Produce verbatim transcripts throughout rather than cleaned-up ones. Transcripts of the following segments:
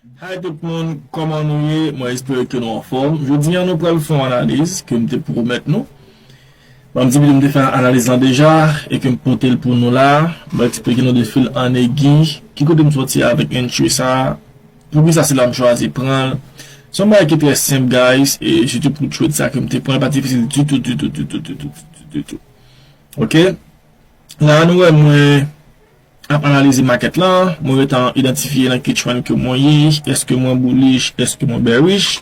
Hi tout moun, kòman nou ye? Mwen espere ke nou anfòm. Jodi a nou pral fè yon analiz ke m te pwomèt nou. Ban m di videyo m te fè analiz lan deja e ke m pote l pou nou la. Mwen eksplike nou de fil an egi ki kote m soti avèk entry sa. Poukisa se la m chwazi pran l? Se yon bagay ki trè senp, guys, e sitou pou trade sa ke m te pran, li pa difisil ditou, ditou, ditou, ditou, ditou, ditou. Ok? La nou wè mwen ap analize makèt lan, mwen gentan idantifye nan ki trend ke mwen ye, èske mwen bullish, èske mwen bearish.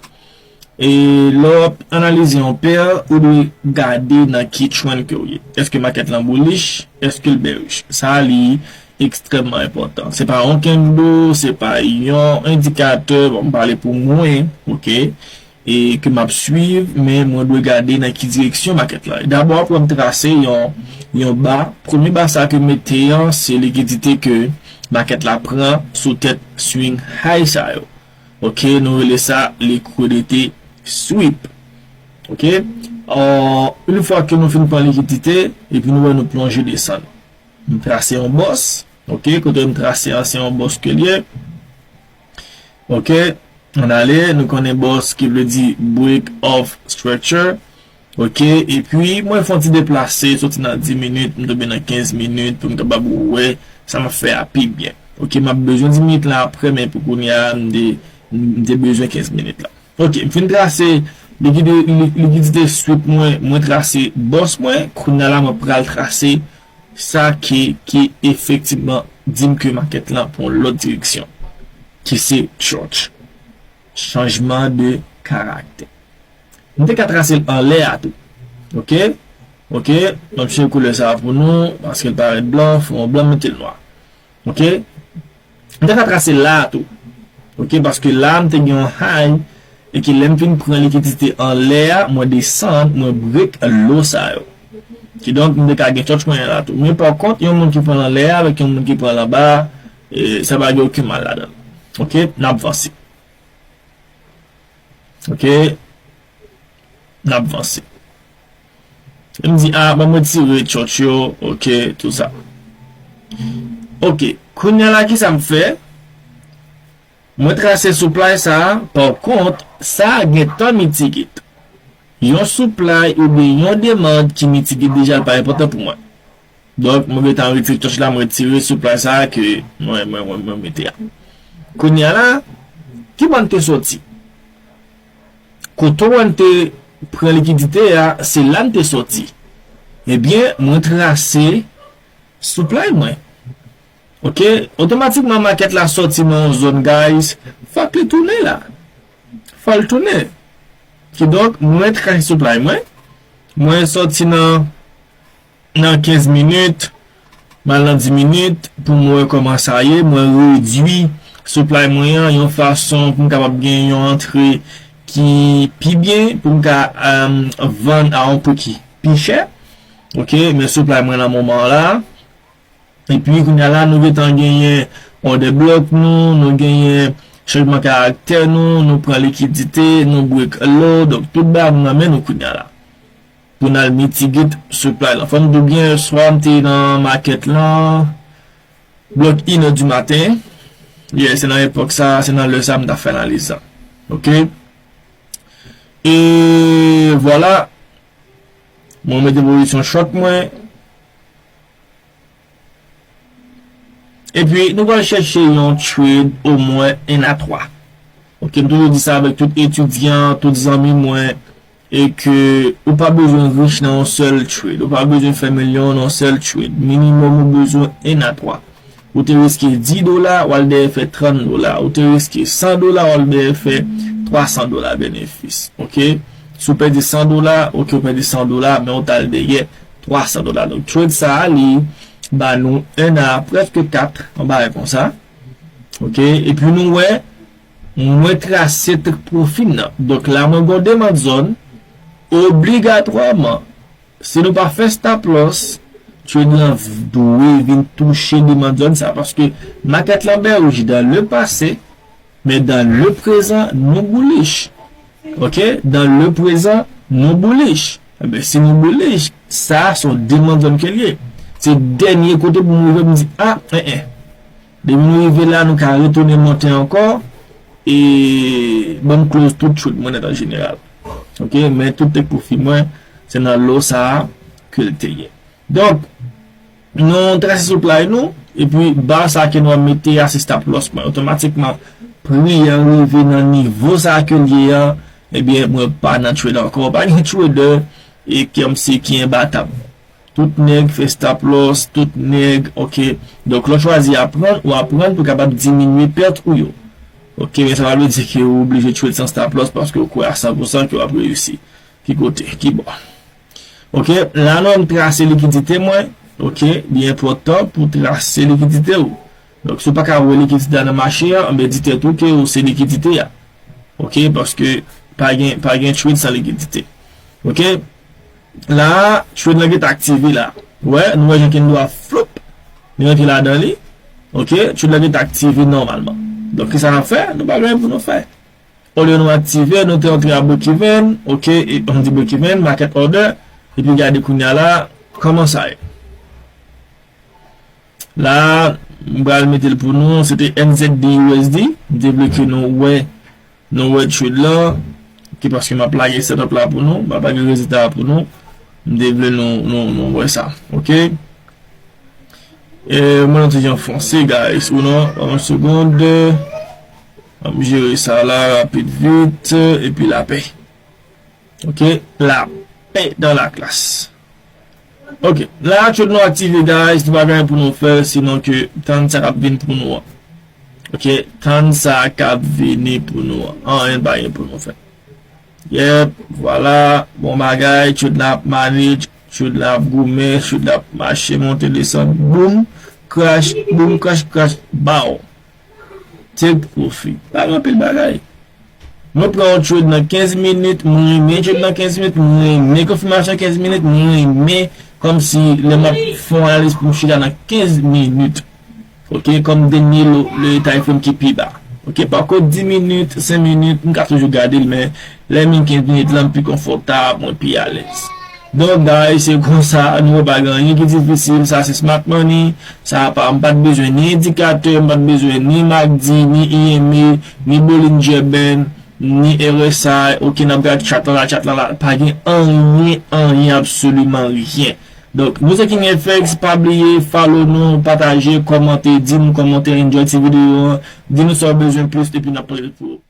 E lè w ap analize yon pè, ou dwe gade nan ki trend ke w ye. Èske makèt lan bullish, èske l bearish? Sa li ekstrèmman enpòtan. Se pa yon candle, se pa yon endikatè, bon, m pale pou mwen, ok? E ke m ap swiv, men mwen dwe gade nan ki direksyon makèt la. Dabò, pou m trase yon, yon ba, premye ba sa ke m mete an, se likidite ke makèt la pran sou tèt swing high sa yo. Ok, nou rele sa liquidity sweep. Ok? Yon fwa ke nou fin pran likidite, epi nou wè nou plonje desann. M trase yon bòs. Ok, kote m trase an, se yon bòs ke l ye. Ok, ann ale, nou konnen bòs ki vle di break of structure. Ok, epi mwen fè yon ti deplase, soti nan dis minit, m tonbe nan kenz minit, pou m kapab wè sa m ap fè a pi byen. Ok, m ap bezwen dis minit la apre, men pou kounye a, m te, m te bezwen kenz minit la. Ok, m fin trase likide-, li-, likidite sweep mwen, mwen trase bòs mwen, kounye a la mwen pral trase sa ki, ki efektivman di m ke makèt lan pran yon lòt direksyon, ki se church. Chanjman de karaktè. M te ka trase l anlè a tou. Ok? Ok? M ap chanje koulè sa a pou nou, paske l parèt blan, fè yon blan, mete l nwa. Ok? M te ka trase la a tou. Ok? Paske la a, m te gen yon high, e ke lè m fin pran likidite anlè a, mwen desann, mwen break low sa yo. Kidonk, m te ka gen church mwen la tou. Men pa kont, yon moun ki pran l anlè a avèk yon moun ki pran l anba a, e, sa pa gen okenn mal ladan l. Ok? N ap vanse. Ok? N ap vanse. M di, a, ban m retire church yo, ok, tout sa. Ok, kounye a la, ki sa m fè? Mwen trase supply sa a, pa kont, sa a gentan mitigate. Yon supply oubyen yon demand ki mitigate deja, l pa enpòtan pou mwen. Donk, mwen gentan retire church la, mwen retire supply sa a ke mwen, mwen, mwen, mwen mete a. Kounye a la, ki bò n te soti? Kote w te pran likidite a, se la n te soti. Ebyen, mwen trase supply mwen. Ok, otomatikman makèt la soti nan yon zòn, guys, fòk li tounen la. Fò l tounen. Kidonk, mwen trase supply mwen. Mwen soti nan, nan kenz minit, m al nan dis minit, pou m wè kòman sa ye. Mwen redui supply mwen an yon fason pou m kapab gen yon antre ki pi byen, pou m ka, um, vann a yon pri ki pi chè. Ok, men supply mwen nan moman an la. Epi, kounye a la, nou gentan genyen order block nou, nou genyen chanjman karaktè nou, nou pran likidite, nou break low, donk tout bagay nou nan men nou kounye a la. Pou n al mitigate supply lan. Fò m di w byen, swa m te nan makèt lan, blòk inè di maten. Yeah, se nan epòk sa, se nan lè sa m ta fè analiz sa. Ok? E vwala, mwen mete pozisyon short mwen. Epi, nou pral chèche yon trade omwen en a twa. Ok, m toujou di sa avèk tout etidyan, tout zanmi mwen, e ke ou pa bezwen rich nan yon sèl trade, ou pa bezwen fè milyon nan yon sèl trade. Minimòm ou bezwen en a twa. Ou te riske dis dola, w al dèyè fè trant dola. Ou te riske san dola, w al dèyè fè twa san dola benefis. Ok? Si w pèdi san dola, ok, ou pèdi san dola, men w t al dèyè twa san dola. Donk, trade sa a, li ba nou en a prèske kat, yon bagay konsa. Ok? Epi nou wè, mwen trase t-, pwofi m nan. Donk, la, mwen gen yon demand zòn, obligatwaman, si nou pa fè stop loss, trade lan v-, dwe vin touche demand zòn sa, paske makèt lan bearish dans le passé, men dans le présent, nou bullish. Ok? Dans le présent, nou bullish. Enben, si nou bullish, sa, se yon demand zòn ke l ye. Se dènye kote pou m rive, m di, a, en, en. Depi nou rive la, nou ka retounen monte ankò. e ban m close tout trade mwen nèt an jeneral. Ok, men tout take profit mwen, se nan lo sa a ke l te ye. Donk, nou trase supply nou, epi bar sa ke nou ap mete a se stop loss mwen. Otomatikman, pri an rive nan nivo sa ke l ye a, ebyen, mwen pa nan trade ankò. Pa gen trader e kòmsi ki enbatab. Tout nèg fè stop loss, tout nèg, ok. Donk, lè w chwazi aprann, ou aprann pou kapab diminye pèt ou yo. Ok, men sa pa vle di ke ou oblije trade san stop loss paske ou kwè a san pou san ke w ap reyisi. Ki kote? Ki bò? Ok, la nou menm trase likidite mwen. Ok, li enpòtan pou trase likidite ou. Donk, si w pa ka wè likidite a nan mache a, anben di tèt ou ke ou se likidite a. Ok, paske pa gen, pa gen trade san likidite. Ok, la, trade lan gentan aktive la. Wè, nou wè jan ke n dwa flop. Li rantre ladan li. Ok, trade lan gentan aktive nòmalman. Donk, ki sa n ap fè? Nou pa gen anyen pou nou fè. Olye nou aktive, nou te antre a break even, ok, e, nou di break even, market order, epi gade kounye a la, kòman sa ye. La, m pral mete l pou nou, se te N Z D U S D, m te vle ke nou wè, nou wè trade lan, ok, paske m ap lage setup la pou nou, m ap lage rezilta a pou nou, m te vle nou, nou, nou wè sa, ok. E, mwen nan ti jan fonse, guys, ou non? Ban mwen yon segond. M ap jere sa la rapid vit, epi lapè. Ok, lapè dans la classe. Ok, la trade nou aktive, guys, nou pa gen anyen pou nou fè, sinon ke tann sa k ap vin pou nou an. Ok, tann sa k ap vini pou nou an. Anyen pa gen pou nou fè. Yep, vwala, bon bagay, trade la ap manage, trade la ap goumen, trade la ap mache, monte, desann, boum, crash, boum, crash, crash, baw. Take profit. Pa gen anpil bagay. Mwen pran yon trade nan kenz minit, mwen renmen trade nan kenz minit, mwen renmen konfimasyon kenz minit, mwen renmen kòmsi lè m ap fè yon analiz pou m chita nan kenz minit. Ok, kòm dènye lo, le time frame ki pi ba. Ok, pa kont dis minit, senk minit, m ka toujou gade l, men lè m vin kenz minit la, m pi konfòtab, mwen pi alèz. Donk, guys, se konsa, nou wè pa gen anyen ki difisil, sa se smart money, sa pa, m pa t bezwen ni endikatè, m pa t bezwen ni MACD, ni E M A, ni Bollinger Band, ni R S I, ok, n ap gade chat lan la, chat lan la, pa gen anyen, anyen, absoliman ryen. Donk, nou se King F X, pa bliye follow nou, pataje, kòmante, di nou kòman w te enjoy ti videyo an, di nou sa w bezwen plis, epi n ap pale pou ou.